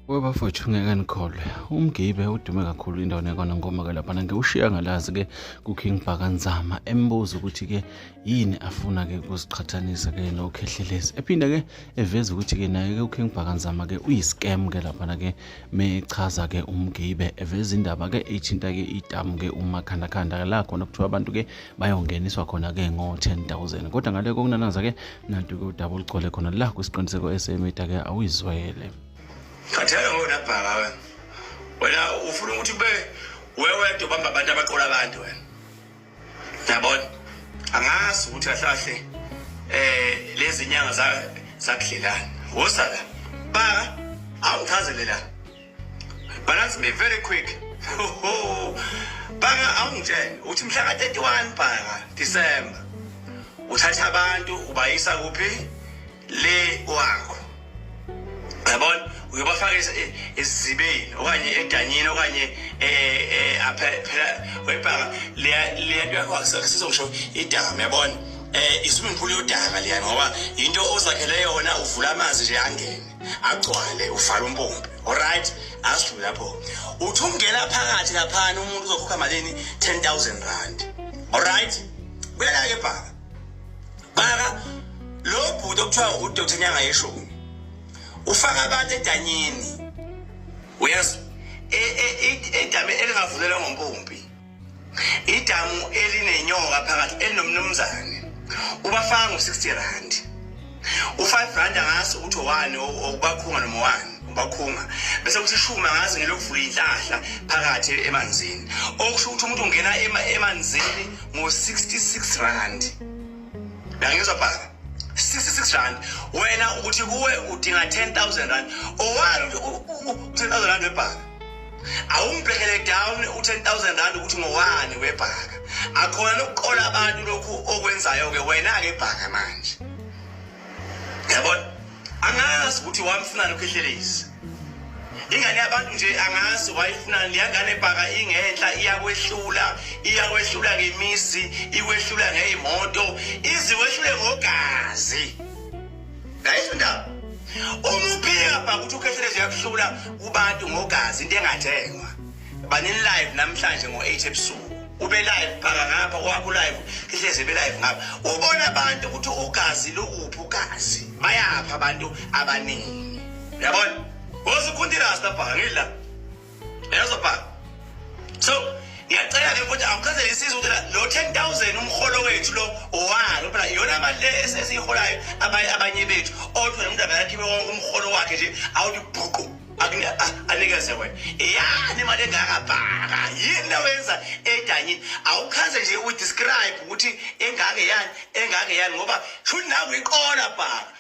Webafowethu ngeke nikholwe umgibe udume kakhulu indawo yakwaNongoma ke laphana ngiwushiya ngalazi ke kuKing Bhaka Nzama embuza ukuthi ke yini afuna ke ukuziqhathanisa ke noKhehlelezi ephinda ke eveza ukuthi ke naye ke uKing Bhaka Nzama ke uyiscam ke laphana ke mechaza ke umgibe eveza indaba ke ethinta ke idamu ke umakhandakhanda la khona kuthiwa abantu ke bayongeniswa khona ke ngo-10000 kodwa ngale kokunanaza ke nantu ke udaba olugcwele khona la kwisiqiniseko esemida ke awuyizwele. Khathele ngona bhaka wena. Wena ufuna ukuthi kube wewedwa ubamba abantu abaqola abantu wena. Yabona? Angazi ukuthi kahle kahle eh lezi nyanga za zakudlelana. Wosa la. Bhaka awungichazele la. Balance me very quick. Bhaka awungitshele uthi mhla ka 31 bhaka December uthatha abantu ubayisa kuphi le wakho yabona uyobafaka esizibeni okanye edanyini okanye eh phela webhaka leya leya nto yakho akusizongisho idamu yabona eh iswimming pool yodaka leya ngoba into ozakhele yona uvula amanzi nje angene agcwale uvala umpompi alright asidlule lapho uthi ungena phakathi laphana umuntu uzokhokha malini 10000 rand alright buyela ke bhaka Bhaka lo bhuti okuthiwa uDr Nyanga yeshumi ufaka abantu edanyini uyazi idamu elingavulelwa ngompompi idamu elinenyoka phakathi elinomnumzane ubafaka ngo-60 rand u-5 rand angazi ukuthi owani okubakhunga noma owani ubakhunga bese kuthi ishumi angazi ngelokuvula inhlahla phakathi emanzini okusho ukuthi umuntu ungena emanzini ngo-66 rand uyangizwa bhaka 66 rand wena ukuthi kuwe udinga 10000 rand owani u-10000 rand webhaka awungibhekele down u-10000 rand ukuthi ngowani webhaka akhona lokuqola abantu lokhu okwenzayo-ke wena-ke bhaka manje yabona angazi ukuthi wamfunani ukhehlelezi ingane yabantu nje angazi wayifunani leya ngane bhaka ingenhla iyakwehlula iyakwehlula ngemizi ikwehlula ngey'moto iziwehlule ngogazi ngayizwa indaba uma uphika bhaka ukuthi ukhehlelezi uyakuhlula kubantu ngogazi into engathengwa banini live namhlanje ngo-8 ebusuku ube live phaka ngapha kwakho live ihlezi ebe live ngapha ubona abantu ukuthi ugazi lukuphi ugazi bayapha abantu abaningi uyabona wozikhuntirasi lapha ngila yezwa bhaka so ngiyacela ke futhi awuchazele isizwe ukuthi lo 10000 umholo wethu lo owalo phela iyona mali le esiyiholayo abanye bethu othi wena umuntu akakhiwe wonke umholo wakhe nje awuthi bhuqu anikeze wena yani imali engaka bhaka yini le wenza edanyini awukhaze nje udescribe ukuthi engake yani engake yani ngoba shuthi naku iqola bhaka.